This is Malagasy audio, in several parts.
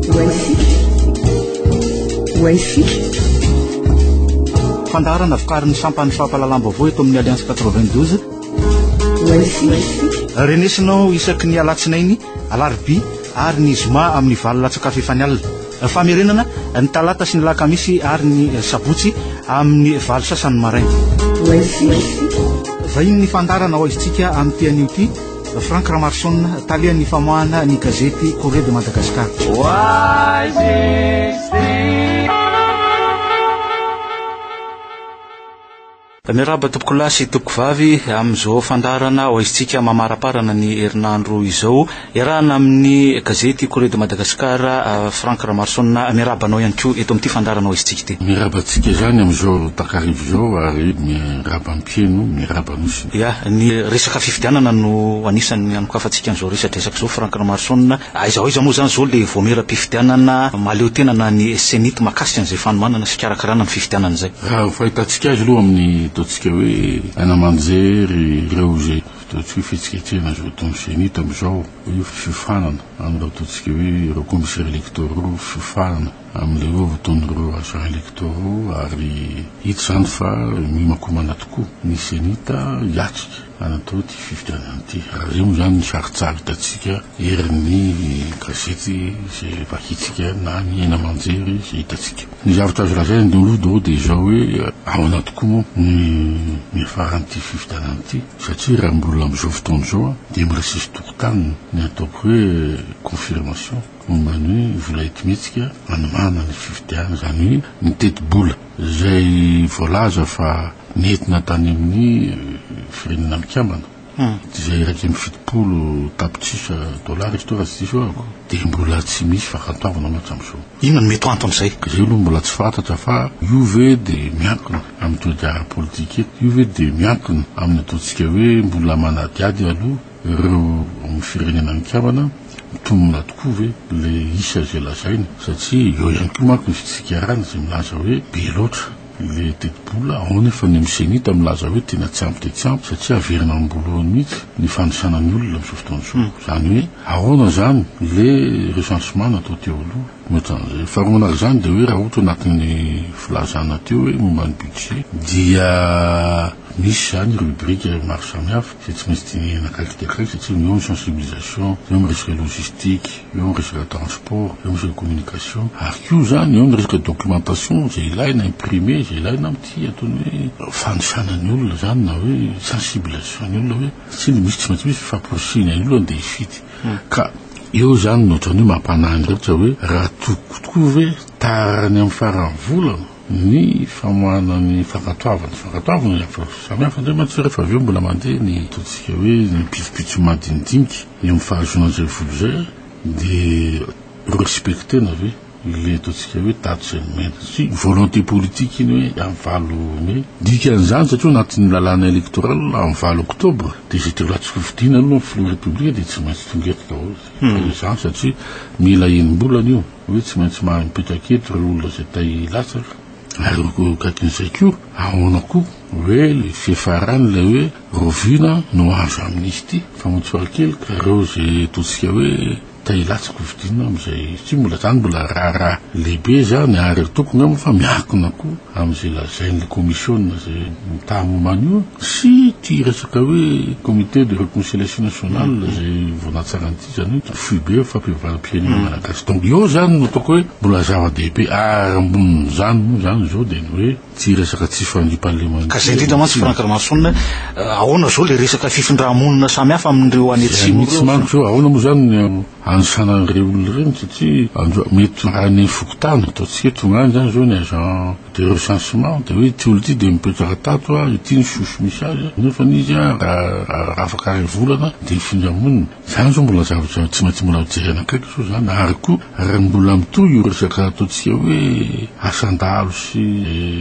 Ho aiza? Fandaharana vokarin'ny sampan'ny fampahalalam-baovao eto amin'ny Alliance 92. Ho aiza? Renesinao isaky ny alatsinainy, alarobia ary ny zoma amin'ny valo latsaka fahefany alina. Famerenana ny talata sy ny alakamisy ary ny sabotsy amin'ny valo sasany maraina. Ho aiza? Vahinin'ny fandaharana ho aizintsika amin'ity anio ity. Franck Ramaroson, talehan'ny famoahana ny gazety Courrier de Madagascar. Miarahaba tompokolahy sy tompokovavy amin'izao fandaharana ho aizintsika mamaraparana ny herinandro izao. Iarahana amin'ny gazety Courrier de Madagascar, Franck Ramaroson, miarahaba anao ihany koa eto amin'ity fandaharana ho aizintsika ity. Miarahaba antsika izany amin'izao takariva izao ary miarahaba ny mpihaino, miarahaba Nosy. Ya, ny resaka fifidianana no anisan'ny anokafantsika an'izao resadresaka izao Franck Ramaroson. Aiza ho aiza moa izany izao ilay vaomieram-pifidianana mahaleo tena na ny Cenit mahakasika an'izay fanomanana sy fikarakarana ny fifidianana izay? Raha ny fahitantsika azy aloha amin'ny ataontsika hoe haino aman-jery ireo izay ataontsika hoe fihetsiketsehana izao ataon'ny Cenit amin'izao hoe fiofanana amin'ireo ataontsika hoe ireo commissaires électoraux, fiofanana Amin'ilay hoe votoan'ireo agents électoraux ary hita izany fa miomankomana tokoa ny Cenit hiatrika an'atao ity fifidianana ity. Raha ireo moa izany ny sarintsary hitantsika erin'ny gazety izay vakintsika na ny haino aman-jery izay hitantsika. Ny zavatra azo lazaina aloha daholo dia izao hoe ahoana tokoa moa ny niafaran'ity fifidianana ity satria raha mbola amin'izao fotoana izao dia mbola tsisy tokontany ny ataoko hoe confirmation. Momba ny vola enti-mihetsika hanomana ny fifidianana, izany hoe ny tetibola izay voalaza fa nentina tany amin'ny Firenena Mikambana, izay 71 tapitrisa dolara izy teo raha tsy diso aho, dia mbola tsy misy fankatoavana mantsy amin'izao. Inona no mety ho anton'izay? Izay aloha mbola tsy fantatra fa io ve dia miankina amin'ny toe-draharaha politika eto, io ve dia miankina amin'ny ataontsika hoe mbola manadihady aloha Ireo amin'ny firenena mikambana, mitombina tokoa ve ilay isa izay lazaina? Satria eo ihany koa manko ny fitsikerana izay milaza hoe be loatra ilay tetibola, ao anefa ny amin'ny Cenit milaza hoe tena tsy ampy dia tsy ampy satria averina am-boalohany mihitsy ny fanisana ny olona amin'izao fotoana izao. Izany hoe ahoana izany ilay recensement natao teo aloha? Mihoatra an'izay. Faharoa manaraka izany dia hoe raha ohatra anatin'ny filazana teo hoe momba ny budget dia misy izany rubrique maro samihafa izay tsy maintsy dinihina akaiky dia akaiky satria eo ny sensibilisation, eo ny resaka logistique, eo ny resaka transport, eo ny resaka communication ary koa izany eo ny resaka documentation izay ilaina imprimer, izay ilaina amin'ity ataony hoe fanisana ny olona izany na hoe sensibilisation ny olona hoe satria misy tsy maintsy misy famporisihina ny olona dia hifidy ka eo izany no ohatran'ny hoe mampanahy ny rehetra hoe raha tokoa ve tara any amin'ny faran'ny volana Ny famoahana ny fankatoavana, fankatoavana ny hafa samy hafa indray mantsy rehefa avy eo mbola mandeha ny ataontsika hoe ny pitsopitso madinidinika eo amin'ny fahazoana an'izay vola izay dia respecter-na ve ilay ataontsika hoe daty izay nomena satria volonté politique iny hoe amin'ny valo mey dikan'izany satria ao anatin'ny lalàna électoral amin'ny valo octobre dia izay te ho latsa-kofidina aloha ny filoha repoblika dia tsy maintsy tonga eto daholo izany satria mila enim-bolana io. Hoe tsy maintsy mahay mipetraka eto ireo olona izay tay hilatsaka. Ary eo akaikin'izay koa, ahoana koa hoe ilay fiafarany ilay hoe raoviana no azo amnistie, famontsoa kely ka ireo izay ataontsika hoe tay hilatsaka hofidiana amin'izay, satria mbola izany mbola raharaha lehibe izany ary tokony angamba fa miankina koa amin'izay lazain'ilay komisiona izay mitaha momba an'io sy ity resaka hoe comité de réconciliation nationale izay vao natsangana ity. Izany hoe foibe fampihavanam-pirenena malagasy. Donc eo izany no ataoko hoe mbola zava-dehibe ary ambonin'izany moa izany izao dia ny hoe tsy resaka tsy fandriampahalemana. Ka izay indrindra mantsy Franck Ramaroson, ahoana izao ilay resaka fifindra-monina samihafa amin'ireo any atsimo ireo? Mihitsy manko izao, ahoana moa izany ny anisana an'ireo olona ireny satria mety any amin'ny fokontany, ataontsika hoe tonga any izany izao ny agent de recensement dia hoe ity olona ity dia mipetraka tato, ity ny souche misy azy, nefa izy raha afaka iray volana dia hifindra monina. Izany izao mbola zavatra tsy maintsy mbola jerena akaiky izao izany ary koa raha mbola mitohy io resaka ataontsika hoe asan-dahalo sy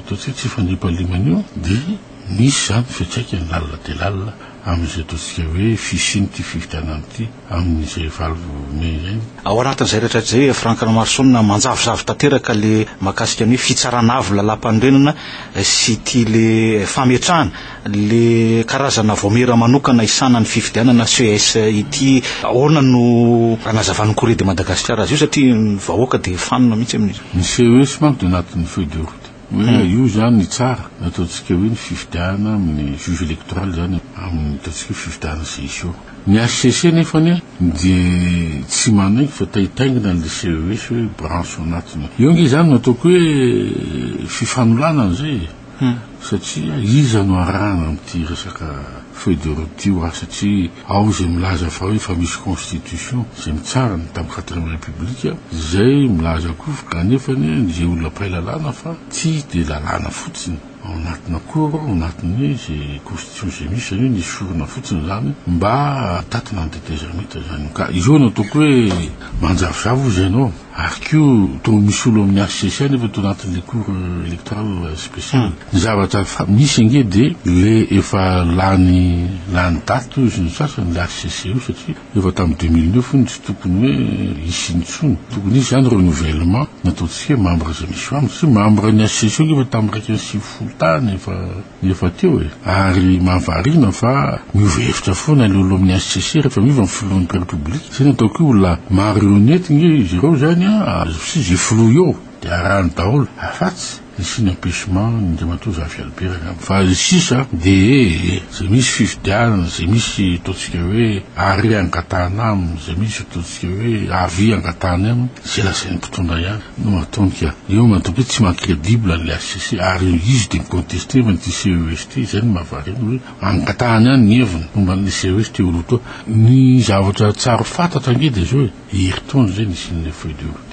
ataontsika tsy fandriampahalemana io dia misy izany fiantraikany lalina dia lalina. amin'izay ataontsika hoe fisian'ity fifidianana ity amin'izay valo mey izay. Ao anatin'izay rehetra izay, Franck Ramaroson, manjavozavo tanteraka le mahakasika ny hoe fitsarana avo lalàmpanorenana sy ity le fametrahana le karazana vaomiera manokana hisahana ny fifidianana CES ity. Ahoana no anazavan'ny Courrier de Madagascar azy io satria ny vahoaka dia fanina mihitsy amin'izy. Ny CES manko dia anatin'ny feuille de route. Hoe io izany ny tsara, ny ataontsika hoe ny fifidianana amin'ny juge électoral izany amin'ny ataontsika hoe fifidianana CES io. Ny HCC nefa anie dia tsy manaiky fa taitaingina an'ilay CES hoe branche ao anatiny. Eo ange izany no ataoko hoe fifanolanana izay e. Satria iza no arahana amin'ity resaka feuille de route ity hoa satria ao izay milaza fa hoe efa misy constitution izay mitsara ny tamin'ny quatrième république izay milaza koa fa kanefa anie izay olona mpahay lalàna fa tsy dia lalàna fotsiny ao anatina cour ao anatin'ny izay constitution izay misy izany hoe nesorina fotsiny izany mba hitatina ny tetezamita izany ka izao no ataoko hoe manjavozavo hozy ianao. Ary koa toa misy olo amin'ny HCC anefa tao anatin'le cour électorale spéciale. Ny zavatra misy ange dia le efa lany lany date hozy ny sasany le HCC io satria efa tamin'ny 2009 hono tsy tokony hoe hisy intsony. Tokony hisy izany renouvellement ny ataontsika hoe membre izay misy eo aminy satria membre ny HCC io ange efa tamin'ny 91 tany efa Efa teo e! Ary mahavariana fa miova hevitra foana ilay olona amin'ny HCC rehefa miova ny filohan'ny Repoblika. Izay no ataoko hoe olona marionnette nge izy ireo izany an! Satria izay filoha eo dia arahany daholo. Afatsy nisian'ny empêchement ny Andriamatoa Zafy Albert angamba. Fa ny sisa dia ee! Izay misy fifidianana, izay misy ataontsika hoe arrêt angatahana aminy, izay misy ataontsika hoe avis angatahana aminy, izay lazain'ny mpitondra ihany. No ataony ka. Eo no ataoko hoe tsy maha credible an'ilay HCC ary izy dia mi-contester fa ity CES ity, izay no mahavariana hoe angatahany ihany ny heviny momba an'ilay CES ity olo toa. Ny zavatra tsara ho fantatra ange dia izao e, herintaona izay nisian'ilay feuille de route.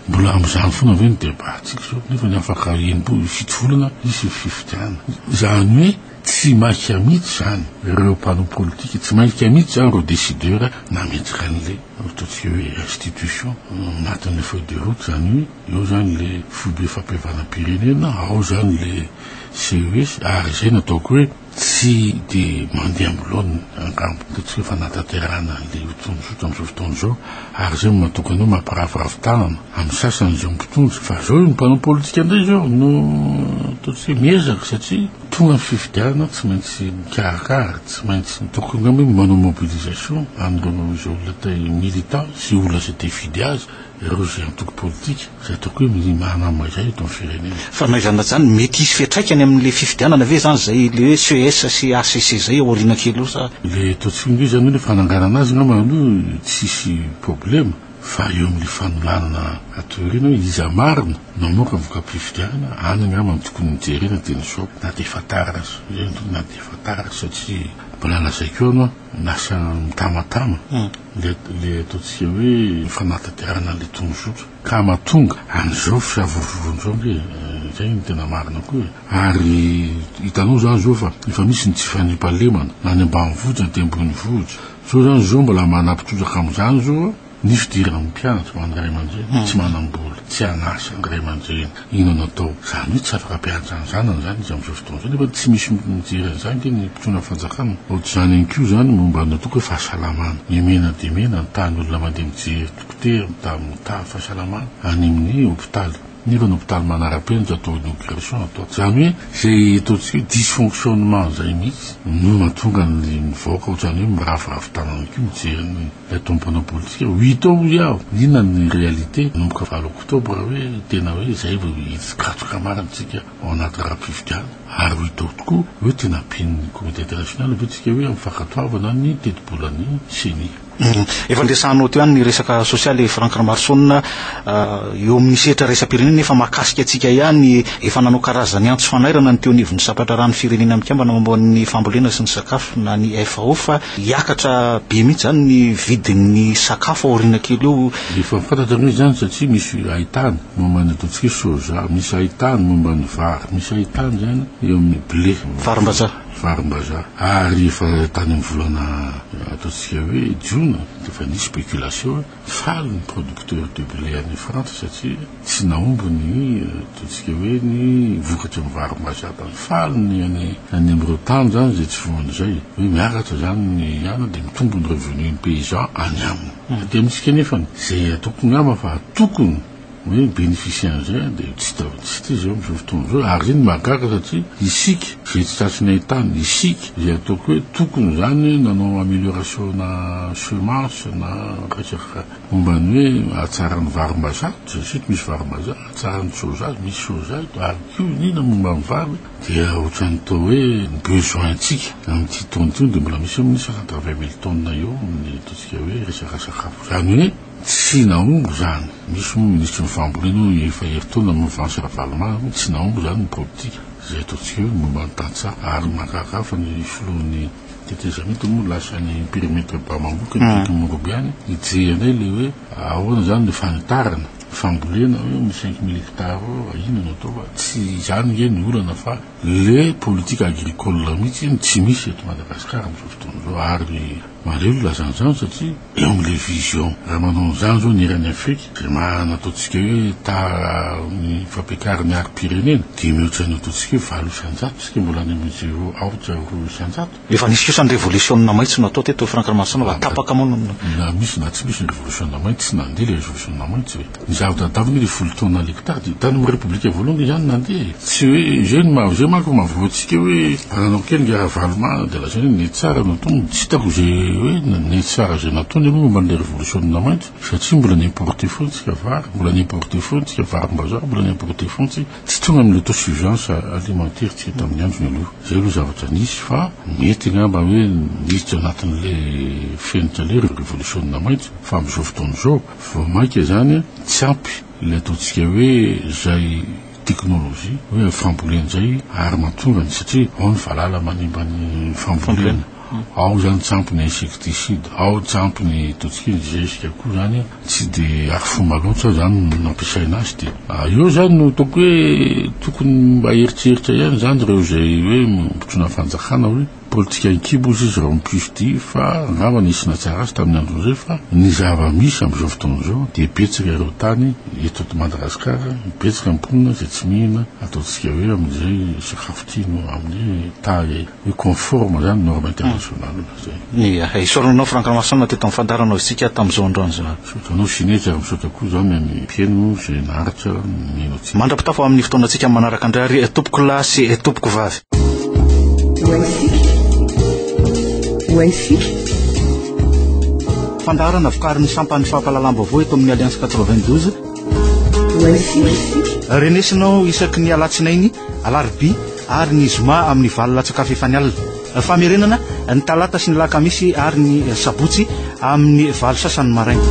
Mbola amin'izany foana ve ny débat-tsika izao nefa ny afaka enim-po, fito volana hisy ny fifidianana. Izany hoe tsy maika mihitsy izany ireo mpanao politika, tsy maika mihitsy izany ireo décideurs nametraka an'ilay. Ataontsika hoe institution anatin'ilay feuille de route izany hoe eo izany ilay foibe fampihavanam-pirenena, ao izany ilay CES ary izay no ataoko hoe tsy dia mandeha amin'ny laoniny angamba. Ataontsika hoe fanatanterahana an'ilay tondrozotra amin'izao fotoana izao ary izay no mahatonga ny hoe mampiraviravy tanana amin'ny sasany izao mpitondra. Fa izao ny mpanao politika indray izao no ataontsika hoe miezaka satria Tonga ny fifidianana tsy maintsy mikarakara, tsy maintsy tokony angamba hoe manao mobilisation an'ireo izay olona te militant sy olona izay te hifidy azy, ireo izay antoko politika, izay ataoko hoe manama izay eto amin'ny firenena. Fa na izany na izany, mety hisy fiantraikany amin'ilay fifidianana ve izany izay ilay hoe CES sy ACC izay aoriana kely eo sa? Ilay ataontsika hoe izany hoe ilay fananganana azy angamba aloha tsisy problema. Fa eo amin'ilay fanolanana ato aoriana hoe iza marina no hamoaka ny voka-pifidianana, any angamba no tokony hojerena dia ny zao na dia efa tara aza. Izay no tokony na dia efa tara aza satria mbola lazaiko eo anao, lasa mitamatama ilay ilay ataontsika hoe fanatanterahana an'ilay tondrozotra. Ka mahatonga an'izao fisavorovoroana izao ange izay no tena marina koa e. Ary hitanao izany izao fa efa misy ny tsy fandriampahalemana na any ambanivohitra na aty ambonivohitra. Zao zany zao mbola manampy trotraka amin'izany zao ny fidiran'ny mpianatra ho an'ny ray aman-dreny tsy manam-bola, tsy an'asa ny ray aman-dreny, inona no atao? Izany hoe tsy afaka hampianatra ny zanany izany izy amin'izao fotoana izao nefa tsy misy mijery an'izany ange ny mpitondra fanjakana. Ohatr'izany ihany koa izany momba ny ataoko hoe fahasalamana, mihemena dia mihena ny tahan'ny olona mandeha mijery dokotera, mitaha fahasalamana any amin'ny hopitaly. Nefa ny hopitaly manara-penitra atao inauguration atao. Izany hoe izay ataontsika hoe dysfonctionnement izay mihitsy no mahatonga ny vahoaka ohatran'ny hoe miraviravy tanana koa mijery ny ilay ataon'ny mpanao politika. Ho hita eo hoy aho inona ny réalité manomboka valo octobre hoe tena hoe izay vao hikatroka marina isika ao anaty raha-pifidianana ary ho hita eo tokoa hoe tena ampian'ny communauté internationale ve tsika hoe amin'ny fankatoavana ny tetibolan'ny ceni. Efa niresahanao teo ihany ny resaka sosialy Franck Ramaroson eo amin'ny sehatra iraisam-pirenena nefa mahakasika antsika ihany efa nanao karazany antso fanairana ny teo anivon'ny sampandraharahan'ny firenena mikambana momba ny fambolena sy ny sakafo na ny FAO fa hiakatra be mihitsy izany ny vidin'ny sakafo aoriana kely eo. Efa fantatra moa izany satria misy haitany momba ny ataontsika hoe soja, misy haitany momba ny vary, misy haitany izany eo amin'ny blé. Varimbazaha. varim-bazaha ary efa tany amin'ny volana ataontsika hoe jona dia efa nisy spéculation faly ny producteur de blé any Frantsa satria tsy nahomby ny ataontsika hoe ny vokatry ny varim-bazaha tany. Faly ny any any amin'ireo tany izany izay tsy voan'izay hoe miakatra izany ny ana dia mitombo ny revenu ny paysan any aminy. Aty amintsika anefa izay ataoko angamba fa tokony hoe mi-beneficier an'izay dia tsy hita tsy hita izao amin'izao fotoana izao ary izay no mahagaga satria isika izay tsy tratry ny haintany, isika izay ataoko hoe tokony izany nanao amélioration-na semence na resaka momba ny hoe hahatsaran'ny varim-bazaha, satria eto misy varim-bazaha, hahatsaran'ny soja, misy soja eto ary koa iniana momba ny vary dia ohatran'ny toa hoe ny besoin-tsika amin'ity taona ity dia mbola misy eo amin'ny 180 mille tonnes eo amin'ny ataontsika hoe resaka sakafo. Izany hoe Tsy nahomby izany. Misy moa minisitry ny fambolena hoy efa herintaona mouvance Ravalomanana moa tsy nahomby izany ny politika izay ataontsika hoe momba ny tantsaha ary mahagaga fa ny filohan'ny tetezamita moa lasa any périmètre Bamamboky ny Toky Morobe any hijery indray ilay hoe ahoana izany ny fanitarana fambolena hoe amin'ny 5000 hectares eo inona no atao fa tsy izany nge ny olana fa le politique agricole mihitsy no tsy misy eto Madagasikara amin'izao fotoana izao ary Mahaleo ilazana izany satria eo amin'ilay vision. Raha manao an'izany izao ny eran'i Afrika, izay manana ataontsika hoe taha ny fampiakarany harim-pirenena dia mihoatra ny ataontsika hoe 8% isika mbola any amin'ny zéro aotra 2%. Efa nisy kosa ny revolisiona maitso natao teto Franck Ramaroson fa tapaka moa no. Na misy na tsy misy ny revolisiona maitso, tsy nandeha ilay revolisiona maitso e. Ny zavatra tadiavina ilay 10 taona l'hectare dia tany amin'ny repoblika voalohany izany nandeha e. Tsy hoe izay no maha, izay manko mahavoa antsika hoe nanao kely ingahy Ravalomanana dia lazaina hoe nety tsara no nataony, tsy hitako izay hoe nety tsara izay nataony aloha momba an'ilay revolisiona maitso satria mbola ni-importer foana tsika vary, mbola ni-importer foana tsika varim-bazaha, mbola ni-importer foana tsika, tsy tonga amin'ny autosuffisance alimentaire tsika tamin'ny androny aloha. Izay aloha zavatra nisy fa mety angamba hoe niditra anatin'ilay fenitra ilay revolisiona maitso fa amin'izao fotoana izao vao mainka izany tsy ampy ilay ataontsika hoe izay teknolojia hoe fambolena izay ary mahatonga ny satria ao ny valala manimba ny fambolena ao izany tsy ampy ny insecticide ao tsy ampy ny ataontsika hoe zezika koa izany tsy dia arifomba loatra izany no nampiasaina azy dia ah, eo izany no ataoko hoe tokony mba eritreritra ihany izany ireo izay hoe mpitondra fanjakana hoe Politika an-kibo hozy izy raha on-puisse dire fa angamba nisy nahatsara azy tamin'ny andron'izay fa ny zava-misy amin'izao fotoana izao dia betsaka ireo tany eto Madagasikara, betsaka ny mponina izay tsy mihina ataontsika hoe amin'izay sakafo tiany amin'ny taille hoe conforme izany norme internationale izay. Ia, isaorana anao Franck Ramaroson teto amin'ny fandaharana isika tamin'izao androany izao. Misaotra anao Sinezy ary misaotra koa izany ny mpihaino izay naharitra nihaino antsika. Mandra-pitafa amin'ny fotoanantsika manaraka indray ary tompoko lahy sy tompoko vavy. Fandaharana vokarin'ny sampan'ny fampahalalam-baovao eto amin'ny Alliance 92. Renesinao isaky ny alatsinainy, alarobia ary ny zoma amin'ny valo latsaka fahefany alina. Famerenana ny talata sy ny lakamisy ary ny sabotsy amin'ny valo sasany maraina.